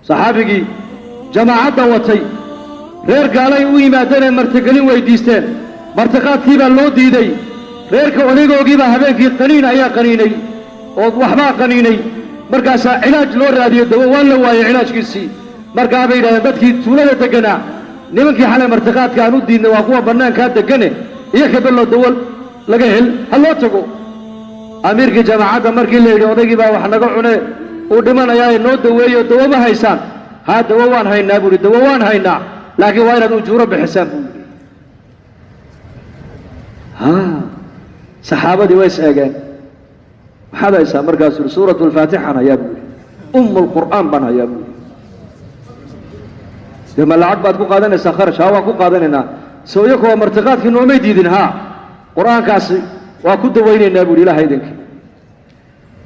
Saxaabigii jamaacadda watay reer gaalay u yimaadeenee martigelin weydiisteen, martiqaadkii baa loo diiday. Reerka odaygoogii baa habeenkii qaniin ayaa qaniinay oo waxbaa qaniinay. Markaasaa cilaaj loo raadiyey, dawo waa la waayey cilaajkiisii. Markaa bay yidhahdeen dadkii tuulada degganaa, nimankii xalay martiqaadka aan u diidnay waa kuwa bannaankaa deggane, iyo kabeloo dawo laga hel ha loo tago. Amiirkii jamaacadda markii la yidhi odaygii baa wax naga cune, uu dhimanayaaye noo daweeyo, dawo ma haysaan? Haa, dawo waan haynaa buu yidhi, dawo waan haynaa, laakiin waa inaad ujuuro bixisaan buu yidhi. Haa, saxaabadii way is eegeen. Maxaad haysaa? Markaasuu yidhi, suuratu alfaatixaan hayaa buu yidhi, umm alqur'aan baan hayaa buu yidhi. Dee ma lacag baad ku qaadanaysaa kharash? Haa, waan ku qaadanaynaa. Soo iyaku waa martiqaadkii noomay diidin? Haa, qur'aankaasi waa ku dawaynaynaa buu yidhi ilaha idinkii.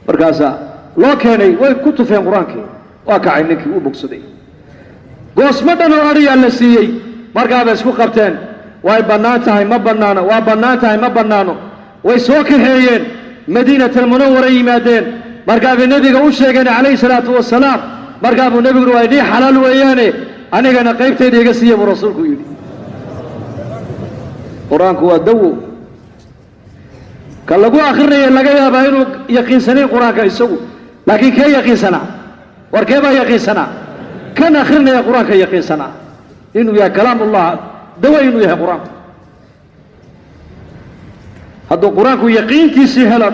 Markaasaa loo keenay, way ku tufeen qur-aankii, waa kacay ninkii, uu bogsaday. Goosmo dhan oo adhiyaa la siiyey. Markaabay isku qabteen, way bannaan tahay, ma bannaano, waa bannaan tahay, ma bannaano. Way soo kaxeeyeen, Madiinat almunawara yimaadeen. Markaabay nebiga u sheegeen calayhi salaatu wasalaam. Markaabuu nebigu, waa idii xalaal weeyaane, anigana qaybtayda iga siiya buu rasuulku yidhi. Qur-aanku waa dawo. Ka lagu akrinaya laga yaabaa inuu yaqiinsanayn qur-aanka isagu, laakiin kee yaqiinsanaa? War kee baa yaqiinsanaa? Kan akrinaya qur-aanka yaqiinsanaa inuu yahay kalaamullah, dawo inuu yahay qur-aanku. Hadduu qur-aanku yaqiintiisii helo,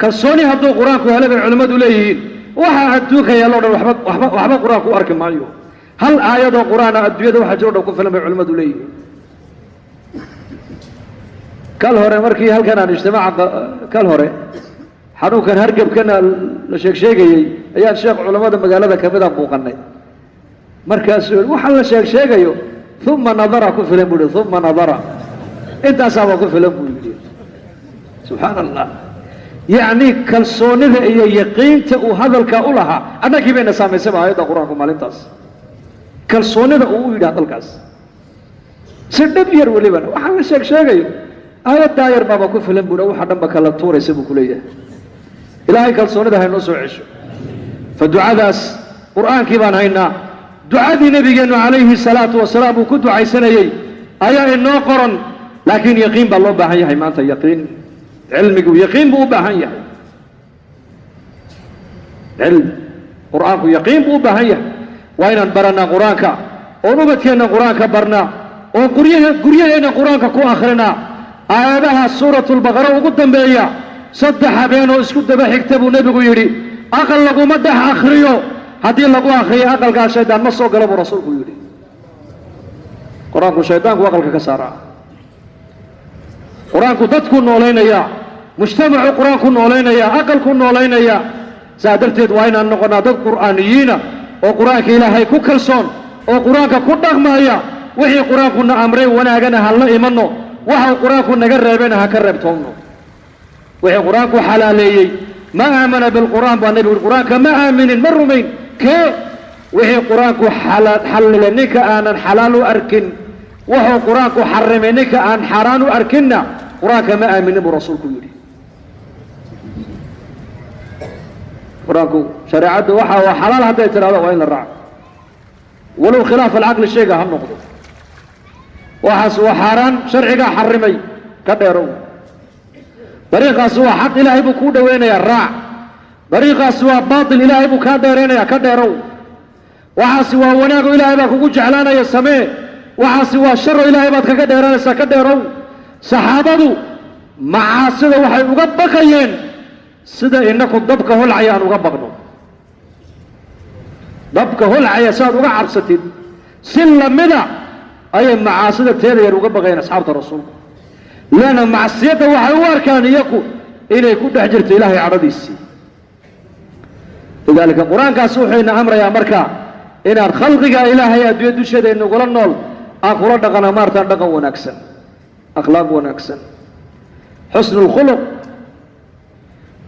kalsooni hadduu qur-aanku helo, bay culimmadu leeyihiin, waxa adduunka yaallo dhan waxba waxba waxba qur-aanku u arki maayo. Hal aayadoo qur-aana adduunyada waxa jiro dhan ku filan bay culimmadu leeyihiin. Kal hore markii halkan aan ijtimaaca kal hore xanuunkan hargebkana la sheeg sheegayey, ayaan sheekh culammada magaalada kamid a buuqanay. Markaasuu yihi, waxaan la sheeg sheegayo uma nadara ku filan buu yihi, uma nadara intaasaaba ku filan buu yidhi. Subxaana Allah, yacni kalsoonida iyo yaqiinta uu hadalka u lahaa annagii bayna saamaysayba aayadda qur-aanku maalintaas. Kalsoonida uu u yidhi hadalkaas si dhib yar welibana, waxaan la sheeg sheegayo aayaddaa yar baaba ku filan buuhi, waxa dhanba kala tuuraysa buu ku leeyahay. Ilaahay kalsoonida haynoo soo cesho. Fa ducadaas qur'aankii baan haynaa, ducadii nebigeennu calayhi salaatu wasalaam uu ku ducaysanayey ayaa inoo qoran, laakiin yaqiin baa loo baahan yahay maanta. Yaqiin, cilmigu yaqiin buu u baahan yahay. Cilmi qur'aanku yaqiin buu u baahan yahay. Waa inaan barannaa qur-aanka, oon ubadkeenna qur-aanka barnaa, oon guryaheenna qur-aanka ku akhrinaa. Aayadaha suuratulbaqara ugu dambeeya 3 habeenoo isku daba xigta buu nebigu yidhi aqal laguma dhex akhriyo, haddii lagu akhriyo aqalkaa shaydaan ma soo galo buu rasuulku yidhi. Qur-aanku shaydaanku aqalka ka saaraa. Qur-aanku dadkuu noolaynayaa, mujtamacu qur-aanku noolaynayaa, aqalku noolaynayaa. Saa darteed waa inaan noqonnaa dad qur'aaniyiina oo qur-aanka ilaahay ku kalsoon oo qur-aanka ku dhaqmaaya. Wixii qur-aankuna amray wanaagana ha la imanno, waxau qur-aanku naga reebena ha ka reebtoonno. Wixii qur-aanku xalaaleeyey, ma aamana bilqur'aan baa nebigu yidhi, qur-aanka ma aaminin, ma rumayn kee wixii qur-aanku xallilay ninka aanan xalaal u arkin, wuxuu qur-aanku xarimay ninka aan xaaraan u arkinna qur-aanka ma aaminin buu rasuulku yidhi. Qur-aanku shareecaddu waxa waa xalaal hadday tidhahdo waa in la raaco, walow khilaaf alcaqli shayga ha noqdo. Waxaas waa xaaraan, sharcigaa xarimay, ka dheerow. Dariiqaasi waa xaq, ilaahay buu kuu dhoweynayaa, raac. Dariiqaasi waa baatil, ilaahay buu kaa dheeraynayaa, ka dheerow. Waxaasi waa wanaago, ilaahay baa kugu jeclaanaya, samee. Waxaasi waa sharo, ilaahay baad kaga dheeranaysaa, ka dheerow. Saxaabadu macaasida waxay uga baqayeen sida inaku dabka holcaya aan uga baqno. Dabka holcaya si aad uga cabsatid si lamida ayay macaasida teeda yar uga baqayeen asxaabta rasuulku, leanna macsiyadda waxay u arkaan iyaku inay ku dhex jirto ilaahay cadhadiisii. Lidaalika qur-aankaasi wuxuu ina amrayaa marka inaan khalqiga ilaahay adduunya dusheeda inagula nool aan kula dhaqana maartaan dhaqan wanaagsan, akhlaaq wanaagsan, xusnu lkhuluq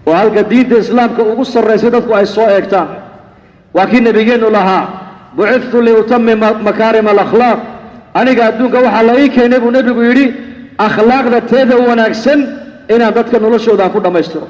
oo halka diinta islaamka ugu sarraysay dadku ay soo eegtaan. Waa kii nebigeennu lahaa, bucithtu liutamima makaarima alakhlaaq, aniga adduunka waxaa la ii keenay buu nebigu yidhi akhlaaqda teeda wanaagsan inaan dadka noloshooda aan ku dhammaystiro.